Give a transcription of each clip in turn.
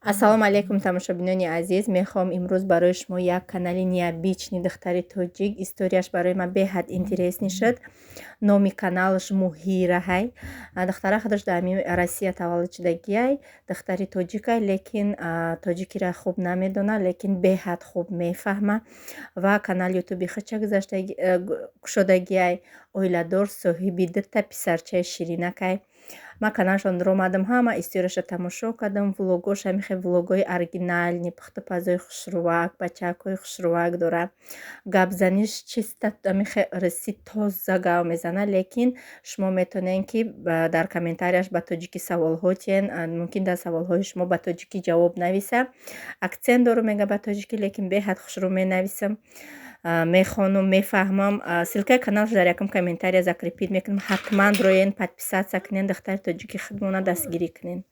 Ассалому алайкум, тамошобинони азиз. Мехоҳам имрӯз барои шумо як канали необычный, духтари тоҷик, историяш барои ман беҳад интересный шуд. Номи каналаш Муҳираҳай. Духтара худаш дар ҳамин Россия таваллуд шудагиай, духтари тоҷикай, лекин тоҷикиро хуб намедонад, лекин беҳад хуб мефаҳма ва канали ютуби худша кушодагиай. Оиладор, соҳиби дута писарчаи ширинакай. Ман каналашон омадам, ҳама историяша тамошо кардам, влогош ҳамихе влогои оригинальный, пухтупазои хушрӯвак, бачакҳои хушрӯвак дорад. Гапзаниш чиста, ҳамихе русӣ тоза гап мезанад, лекин шумо метавонед, ки дар комментарияш ба тоҷикӣ саволҳо тиҳен, мумкин дар саволҳои шумо ба тоҷикӣ ҷавоб нависа. Акцент дорум, мега, ба тоҷикӣ, лекин беҳад хушрӯ менависам, мехонум, мефаҳмам. Ссылкаи каналаш дар якум комментария закрепить мекунам. Ҳатман роен, подписаться кунен, духтари тоҷики худмона дастгирӣ кунен.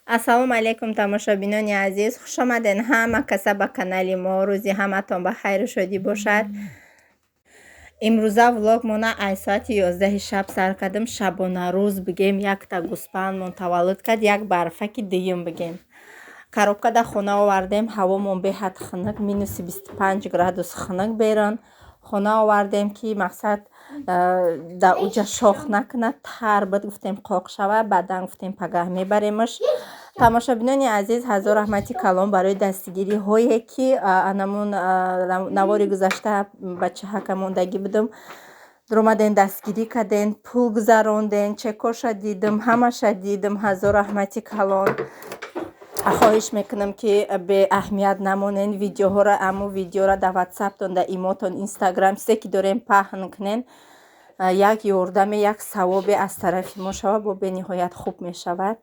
Ассалому алайкум, тамошобинони азиз, хушомаден ҳама каса ба канали мо. Рӯзи ҳаматон ба хайру шодӣ бошад. Имрӯза влогмона аз соати 11-и шаб сар кардам. Шабонарӯз бигем, якта гӯспандмон таваллуд кард, як барфаки дуюм бигем. Коробка дар хона овардем, ҳавомон беҳад хунук, минуси 25 градус хунук берун. Хона овардем, ки мақсад дар уҷа шох накунад, тар буд, гуфтем, қоқ шавад, баъдан гуфтем, пагаҳ мебаремаш. Тамошобинони азиз, ҳазор раҳмати калон барои дастгириҳое, ки анамун навори гузашта бачаҳака мондагӣ будум, дуромаден, дастгирӣ карден, пул гузаронден, чекоша дидам, ҳамаша дидам. Ҳазор раҳмати калон. Хоҳиш мекунам, ки беаҳамият намонен, видеоҳоро, аму видеоро дар ватсаптон, дар имотон, Инстаграм, чизе ки дорем, паҳн кунен. Як ёрдаме, як савобе аз тарафи мо шавад, бо бениҳоят хуб мешавад.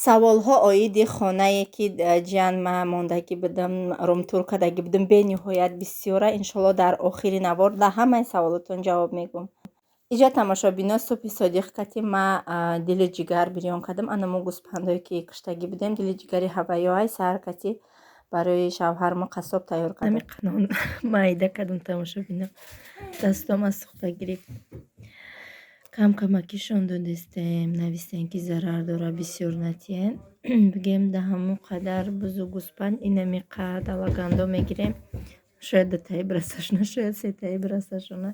Саволҳо оиди хонае, ки ҷиян ма мондагӣ будам, румтур кардагӣ будам, бениҳоят бисёра. Иншоалло, дар охири навор дар ҳамаи саволотон ҷавоб мегӯм. Иҷа, тамошобино, субҳи содиқ кати ма дилу ҷигар бирён кардам. Ана мо гӯспандое, ки куштагӣ будем, дили ҷигари ҳавайёай. Саҳар кати барои шавҳармо қассоб тайёр кардам. Ҳамин майда кардам, тамошобино, дастом аз сӯхта гирифт. Кам камакишон додистем, навистем, ки зарар дора, бисёр натиҳен. Бигем, да ҳамон қадар бузу гӯспанд инами қад алагандо мегирем, шояд дутаи бирасашона, шояд сетаи бирасашона.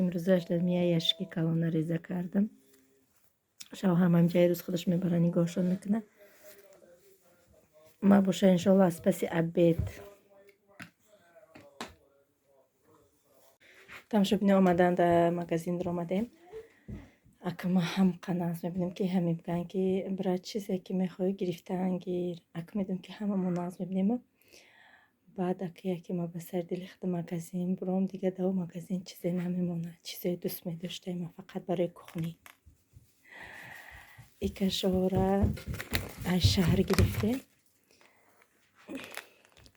Имрӯзаш дар мия яшки калона реза кардам. Шавҳарам ҳамҷаи рӯз худаш мебара, нигоҳшон мекунад. Ма боша, иншоалло, аз паси обед. Тамошобино, омадан дар магазин омадем. Ака ма ҳам қанағз мебинем, ки ҳаме бигӯянд, ки бира, чизе ки мехоҳӣ, гирифтан гир. Ака медонем, ки ҳамамо нағз мебинему. Баъд ака яке ма ба сари дили худ магазин буром, дига дар о магазин чизе намемонад, чизое дӯст медоштаем ма фақат барои кухни. Икашора аз шаҳр гирифтем.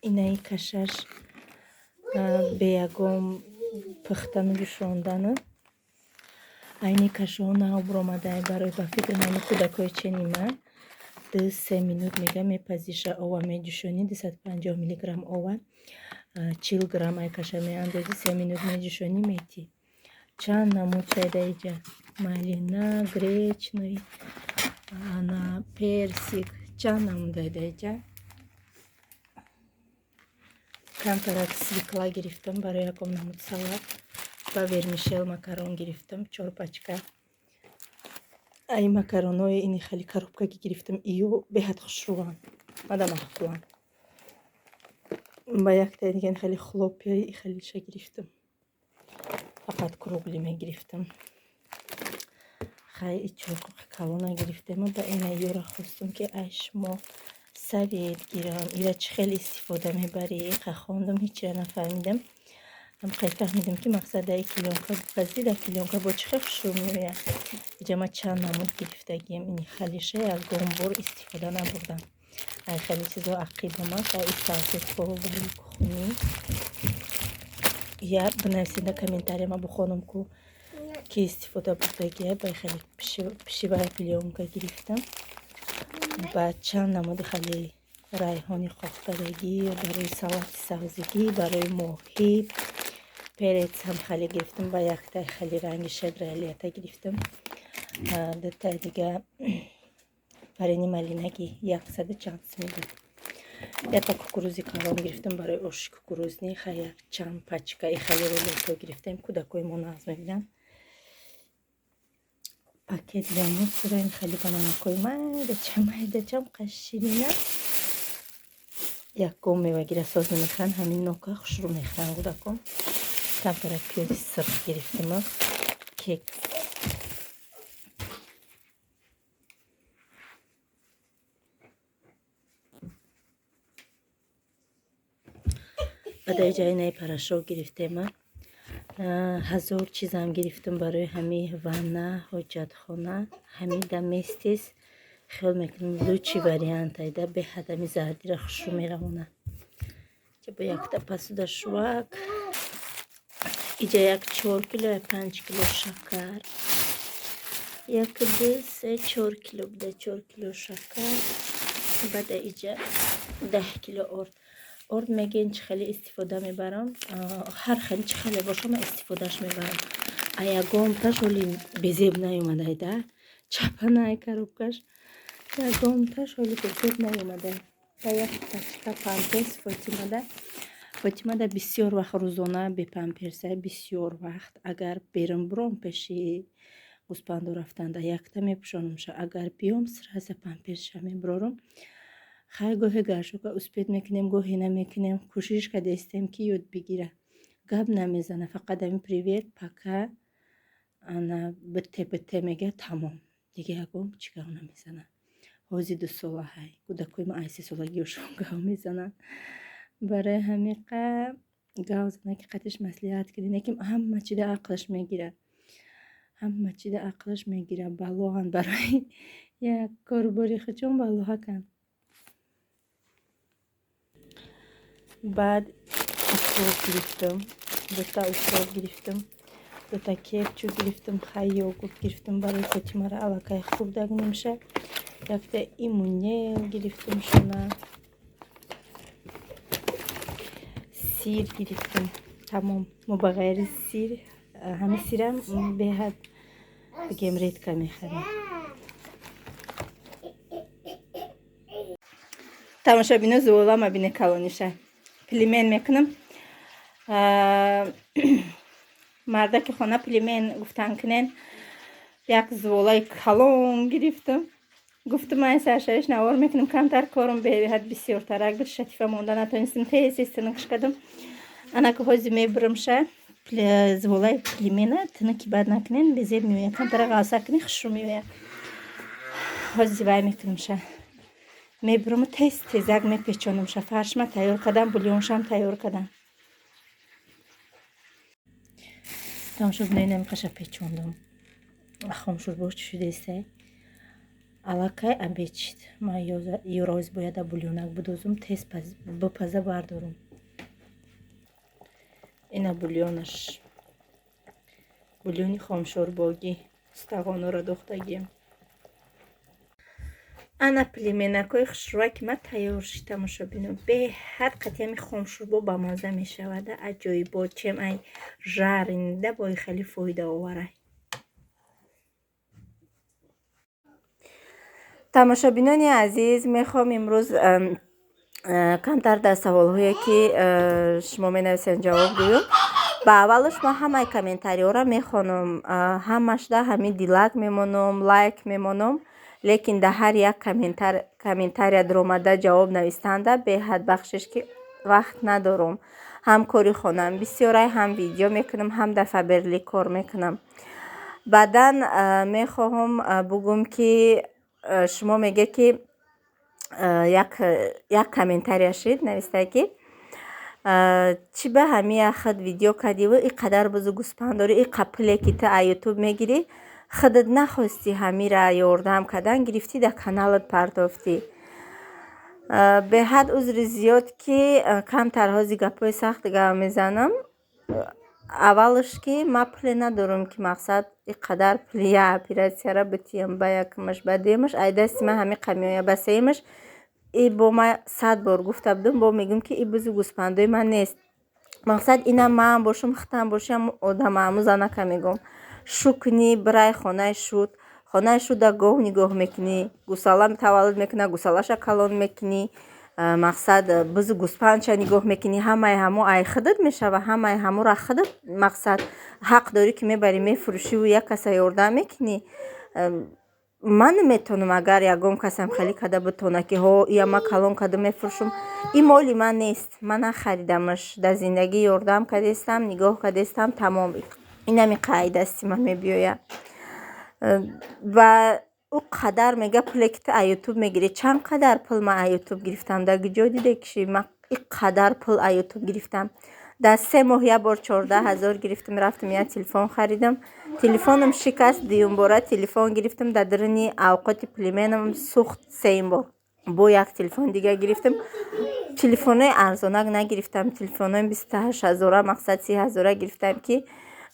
Инаи кашаш беягон пухтану ҷӯшондану айни кашоҳо нав буромадай. Барои, ба фикри ҳамин кӯдакҳои чени ман, 2-3 минут мега мепазиша. Ова меҷӯшонӣ, 250 миллиграмм ова, 40 грамм ай каша меандозӣ, 3 минут меҷӯшонӣ, метӣ. Чанд намуд шайда иҷа: малина, гречный, ана персик, чанд намудайда иҷа. Камтарак свекла гирифтам барои ягон намуд салат ва вермишел, макарон гирифтам, чор пачка. Ай макаронҳои ини хеле коробкаги гирифтам, ию беҳад хушрӯанд, мада маъқуланд. Ба яктаи дига хеле хлопьяи хелиша гирифтам, фақат круглый мегирифтам. Хай, чорқоқи калона гирифтему ба ина ёра хостум, ки ай шумо совет гирам, ира чӣ хел истифода мебарӣ. Қа хондум, ҳечира нафаҳмидам. Ҳамқай фаҳмидам, ки мақсад дар клеёнка бипазӣ, дар клеёнка бо чӣ хел хушрӯ меояд. Иҷа ма чанд намуд гирифтагием. Ини халиша ягон бор истифода набурдам. Ай хеле чизо ақибам аст, ай салфеткаҳо барои кухни. Я бинависед дар комментария, ма бихонам, ку ки истифода бурдагия. Ба хеле пищевая плёнка гирифтам, ба чанд намуди хеле райҳони қоқдадагӣ барои салати сабзигӣ, барои моҳӣ. Перец ҳам хеле гирифтам, ба яктай хеле ранги шебралията гирифтам, дутаи дига. Варенье малинаги 100 чанд сум буд. Якта кукурузи калон гирифтам барои оши кукурузный, хай як чанд пачка и хеле рулетҳо гирифтем, кӯдакҳои мо нағз мебинанд. Пакет для мусора, ин хеле бананакҳои майдача майдачам қаширина. Яком мевагира соз намехӯранд, ҳамин нока хушрӯ мехӯранд кӯдакон. Камтара пиёзи сирх гирифтем, кекс. Баъд ҷайнаи порошок гирифтем. 1000 чизам гирифтам барои ҳами ванна, ҳоҷатхона, ҳами доместис. Хиёл мекунам лучший вариант айда, беҳад ҳами зардира хушрӯ меравона. Бо якта посуда шувак. Иҷа як 4 кило, як 5 кило шакар. 1, 2, 3, 4 кило буда, 4 кило шакар. Баъд иҷа 10 кило орд. Орд мегӯен чӣ хеле истифода мебарам. Ҳар хеле чӣ хеле боша ман истифодааш мебарам. А ягонташ ҳоли безеб наёмадай да. Чапанай коробкаш. Ягонташ ҳоли безеб наёмадай. Ба як пачка памперс Фотимада. Фотимада бисёр вақт рӯзона бе памперса, бисёр вақт. Агар берун буром пеши гӯспанду рафтанда якта мепӯшонамша. Агар биём сразу памперсша мебурорам. Хай гоҳе гаршока успеть мекунем, гоҳе намекунем. Кӯшиш кардестем ки ёд бигира. Гап намезана, фақат ҳамин привет, пока, ана бите бите мега, тамом. Дига ягон чӣ гап намезана. Ҳози 2 сола ҳай. Кӯдакҳои ман ай 3 солагиёшон гап мезананд. Барои ҳамиқа гап зана ки қатиш маслиҳат кунӣ, лекин ҳама чида ақлаш мегирад. Ҳама чида ақлаш мегирад. Балоанд барои як корбори худшон балоҳаканд. Баъд укроп гирифтам, дута укроп гирифтам, дута кетчуп гирифтам, хай йогурт гирифтам барои Фотимара аллакай хурдак нимша. Якта имунел гирифтам шуна. Сир гирифтам. Тамом. Мо ба ғайри сир, ҳами сирам беҳад бигем редко мехарем. Тамошобино зувола мабине калониша. Пельмен мекунам. Мардаки хона пельмен гуфтан кунен. Як зуволаи калон гирифтам. Гуфтам ман саршавиш навор мекунам, камтар корум беҳад бисёртарак буд, шатифа монда натонистам, тез тез тинукш кардам. Анаку ҳози мебурамша зуволаи пельмена тинуки бад накунен, безеб меояд. Камтара ғалса кунӣ хушрӯ меояд. Ҳози вай мекунамша. Мебурам тез тезак мепечонамша. Фаршма тайёр кардам, бульоншам тайёр кардам. Тамошо бинед, намиқаша печондам. Хомшурбош чӣ шудестай? Аллакай обед шид. Ман ёроз бояд бульонак будозум, тез бипаза бардорум. Ина бульонаш. Бульони хомшурбогӣ. Стағонора духтагием. Ана пельменакҳои хушрӯя ки ман тайёр шид, тамошобино. Беҳад қатъиями хомшурбо бамаза мешавад. Аҷоибот, чем ай жаренида бо хеле фоидаоварай. Тамошобинони азиз, мехоҳам имрӯз камтар дар саволҳое ки шумо менависед ҷавоб гӯям. Ба аввалаш ман ҳамаи комментариҳоро мехонам, ҳамашда ҳамин дилак мемонам, лайк мемонам, лекин дар ҳар як комментария даромада ҷавоб навистанда беҳад бахшиш ки вақт надорам. Ҳам кори хонаам бисёрай, ҳам видео мекунам, ҳам дар Фаберлик кор мекунам. Баъдан мехоҳам бугӯм ки шумо мегӯед ки як комментария шид навистае ки чӣ ба ҳамин яхат видео кардиву ин қадар бузу гӯспанд дорӣ, ин қа пуле ки ту аз ютуб мегирӣ, худат нахостӣ ҳамира ёрдам кардан, гирифтӣ дар каналат партофтӣ. Беҳад узри зиёд ки камтар ҳози гапҳои сахт гап мезанам. Аввалаш ки ман пуле надорам ки мақсад ин қадар пули як оператсияра битиям, ба якумаш, ба дуюмаш ай дасти ман ҳамин қа меояд, ба сеюмаш и бо ман 100 бор гуфта будам, бо мегӯм ки и бузу гӯспандои ман нест. Мақсад инам ман бошам, худам бошам, одама ҳамун занака мегӯм. Шу кунӣ, бирай хонаи шуд, Хонаи шуда гов нигоҳ мекунӣ, гусала таваллуд мекуна, гусалаша калон мекунӣ, мақсад, бузу гӯспандша нигоҳ мекунӣ. Ҳамаи ҳамо ай худат мешава, ҳамаи ҳаморо худат, мақсад, ҳақ дорӣ, ки мебарӣ, мефурӯшиву як каса ёрдам мекунӣ. Ман наметавонам, агар ягон касам хеле када битона, ки ҳо, ия ма калон када мефурӯшам. Ин моли ман нест, ман нахаридамаш. Дар зиндагӣ ёрдам кардестам, нигоҳ кардестам, тамом. Инами қаъидасти ман мебиёяд. Ва ӯ қадар мега, пуле ки ту аз Ютуб мегирӣ. Чанд қадар пул ман аз Ютуб гирифтам? Дар куҷо диде, ки ман ин қадар пул аз Ютуб гирифтам? Дар 3 моҳ як бор 14 000 гирифтам, рафтам, як телефон харидам, телефонам шикаст. Дуюмбора телефон гирифтам, дар даруни авқоти племенам сӯхт. Сеюм бор бо як телефони дига гирифтам. Телефонҳои арзонак нагирифтам, телефонҳои 28 ҳазора, мақсад, 30 ҳазора гирифтам, ки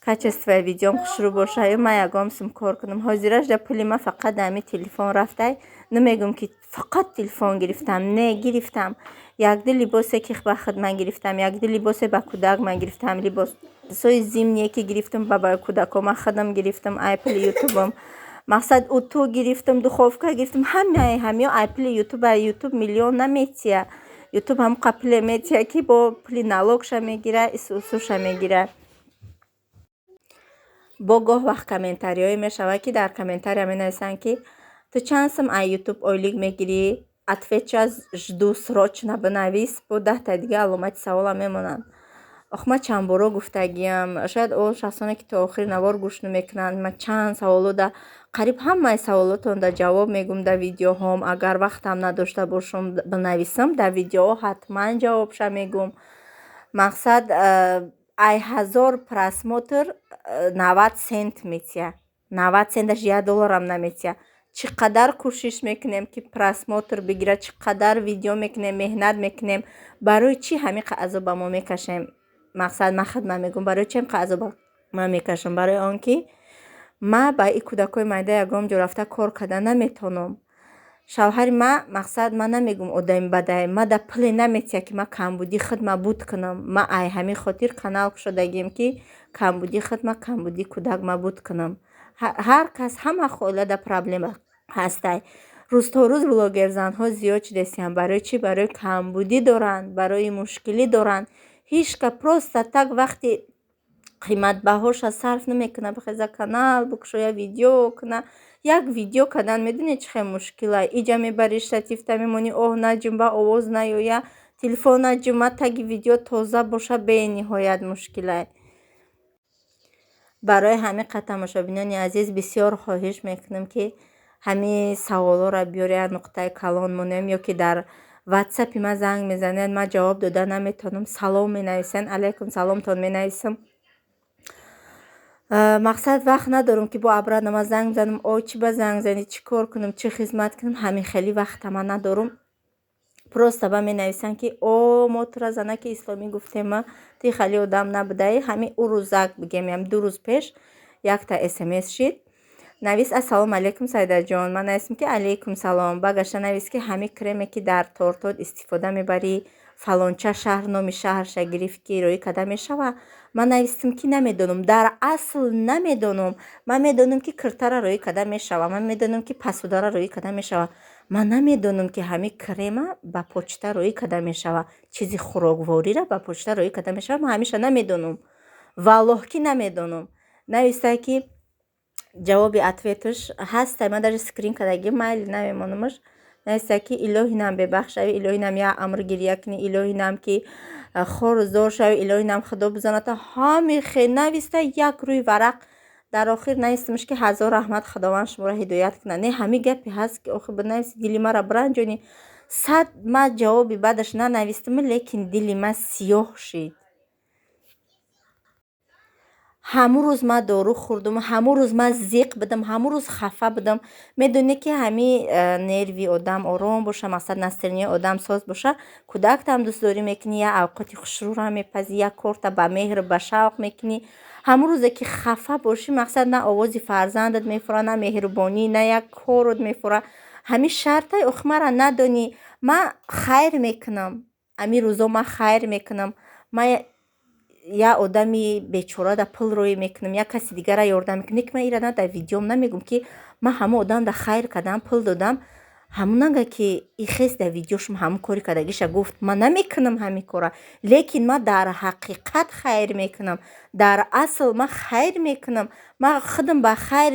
качествои видеом хушрӯ боша ё ман ягон сум кор кунам. Ҳозираш да пули ман фақат дар ҳамин телефон рафтай. Намегӯм, ки фақат телефон гирифтам, не, гирифтам якду либосе, ки ба худ ман гирифтам, якду либосе ба кӯдак ман гирифтам, либосҳои зимние, ки гирифтам ба кӯдакҳо, ман худам гирифтам ай пули Ютубам. Мақсад, утюг гирифтам, духовка гирифтам, ҳамаи ҳамиё ай пули Ютуб. Ай Ютуб миллион наметия. Ютуб ҳамон қа пуле метия, ки бо пули налогша мегира, исусуша мегира. Бо гоҳ вақт комментариҳое мешавад, ки дар комментария менависанд, ки ту чанд сум аз Ютуб ойлик мегирӣ? Ответча жду, срочно бинавис. Бо 10-таи дига аломати саволам мемонанд. Ох, ман чандборо гуфтагиам, шояд он шахсоне, ки то охири навор гӯш намекунанд. Ман чанд саволо да, қариб ҳамаи саволотонда ҷавоб мегӯм дар видеоҳом. Агар вақтам надошта бошам бинависам, дар видеоҳо ҳатман ҷавобша мегӯм. Мақсад, ай 1000 просмотр 90 цент метия, 90 центаш 1 долларам наметия. Чӣ қадар кӯшиш мекунем, ки просмотр бигирад, чӣ қадар видео мекунем, меҳнат мекунем. Барои чӣ ҳамин қа азоб ба мо мекашем? Мақсад, ман худман мегӯм, барои чӣ ҳамин қа азоб ман мекашам? Барои он ки ман ба ин кӯдакҳои майда ягон ҷо рафта кор карда наметавонам. Шавҳари ман, мақсад, ман намегӯм одами бадай, ма да пуле наметия, ки ман камбудии худма буд кунам. Ман ай ҳамин хотир канал кушодагием, ки камбудии худма, камбудии кӯдакма буд кунам. Ҳар кас, ҳама оилада проблема ҳастай. Рӯз то рӯз блогерзанҳо зиёд шудастиянд. Барои чӣ? Барои камбудӣ доранд, барои мушкилӣ доранд. Ҳичка просто так вақти қиматбаҳоша сарф намекунад, бихеза, канал бикушоя, видео куна. Як видео кардан, медонед, чӣ хел мушкила? Иҷа мебарӣ, штативта мемонӣ, оҳ, наҷумба, овоз наёя, телефон наҷума, таги видео тоза боша, бениҳоят мушкилай. Барои ҳамин қад, тамошобинони азиз, бисёр хоҳиш мекунам, ки ҳамин саволҳоро биёред, нуқтаи калон монем, ё ки дар Ватсапи ман занг мезанед, ман ҷавоб дода наметавонам. Салом менависед, алайкум саломтон менависам. Мақсад, вақт надорам, ки бо обратно ман занг бизанам: ой, чӣ ба занг занӣ, чӣ кор кунам, чӣ хизмат кунам? Ҳамин хеле вақта ман надорам. Просто ба менависанд, ки о, мо тура занаки исломӣ гуфтема, ти хеле одам набудаӣ. Ҳамин ӯ рӯзак бигем, ям 2 рӯз пеш якта СМС шид. Навис: «Ассалому алайкум, Сайдаҷон». Ман нависем, ки алайкум салом. Багашта навис, ки ҳамин креме, ки дар тортот истифода мебарӣ, фалонча шаҳр, номи шаҳрша гирифт, ки роӣ карда мешавад. Ман навистам, ки намедонам, дар асл намедонам. Ман медонам, ки киртара роӣ карда мешавад, ман медонам, ки посудара роӣ карда мешавад, ман намедонам, ки ҳамин крема ба почта роӣ карда мешавад, чизи хӯроквориро ба почта роӣ карда мешавад. Ман ҳамеша намедонам, валлоҳ, ки намедонам. Нависта, ки ҷавоби ответаш ҳаста, ман даже скрин кардагим, майли, намемонамаш. Нависта, ки илоҳи нам бебахшавӣ, илоҳи нам як амр гиря кунӣ, илоҳи нам ки хору зор шавӣ, илоҳи нам худо бизаната. Ҳами хе нависта, як рӯи варақ. Дар охир навистамаш, ки ҳазор раҳмат, Худованд шуморо ҳидоят кунад. Не, ҳамин гапе ҳаст, ки охир бинависи, дили маро биранҷонӣ. Сад ман ҷавоби баъдаш нанавистам, лекин дили ман сиёҳ шид. Ҳамун рӯз ман дору хӯрдум, ҳамун рӯз ман зиқ будам, ҳамун рӯз хафа будам. Медонӣ, ки ҳамин нерви одам ором боша, мақсад, настроенияи одам соз боша, кӯдактам дӯстдорӣ мекунӣ, як авқоти хушрӯро мепазӣ, як корта ба меҳр, ба шавқ мекунӣ. Ҳамун рӯзе ки хафа бошӣ, мақсад, на овози фарзандат мефура, на меҳрубонӣ, на як корот мефура. Ҳамин шартай охи мара надонӣ. Ман хайр мекунам, ҳамин рӯзо ман хайр мекунам, ман як одами бечорада пул роӣ мекунам, як каси дигара ёрдам мекунам, лекин ман ира на дар видеом намегӯм, ки Ман ҳамон одамда хайр кардам, пул додам. Ҳамон нага, ки ихес дар видеошум ҳамон кори кардагиша гуфт. Ман намекунам ҳамин кора, лекин ман дар ҳақиқат хайр мекунам, дар асл ман хайр мекунам. Ман худам ба хайр,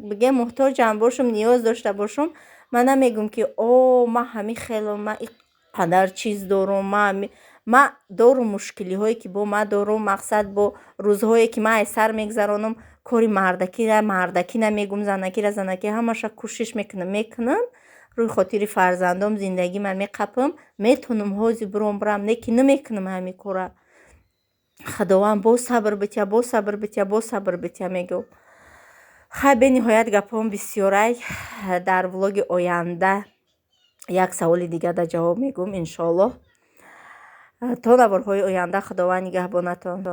бигем, муҳтоҷам бошум, ниёз дошта бошум, ман намегӯм, ки о, ман ҳамин хелам, ман ин қадар чиз дорум. Ман дорум мушкилиҳое, ки бо ман дорум, мақсад, бо рӯзҳое, ки ман аз сар мегзаронам. Кори мардакира мардакӣ намегӯм, занакира занакӣ, ҳамаша кӯшиш мекунам, мекунам. Рӯи хотири фарзандом зиндагима меқапам. Метавонам ҳозир биром, бирам, лекин намекунам ҳамин кора. Худованд боз сабр битя, боз сабр битя, боз сабр битя, мегӯм. Хай, бениҳоят гапҳом бисёрай. Дар влоги оянда як саволи дига дар ҷавоб мегӯм, иншоаллоҳ. То наворҳои оянда, Худованд нигаҳбонатон.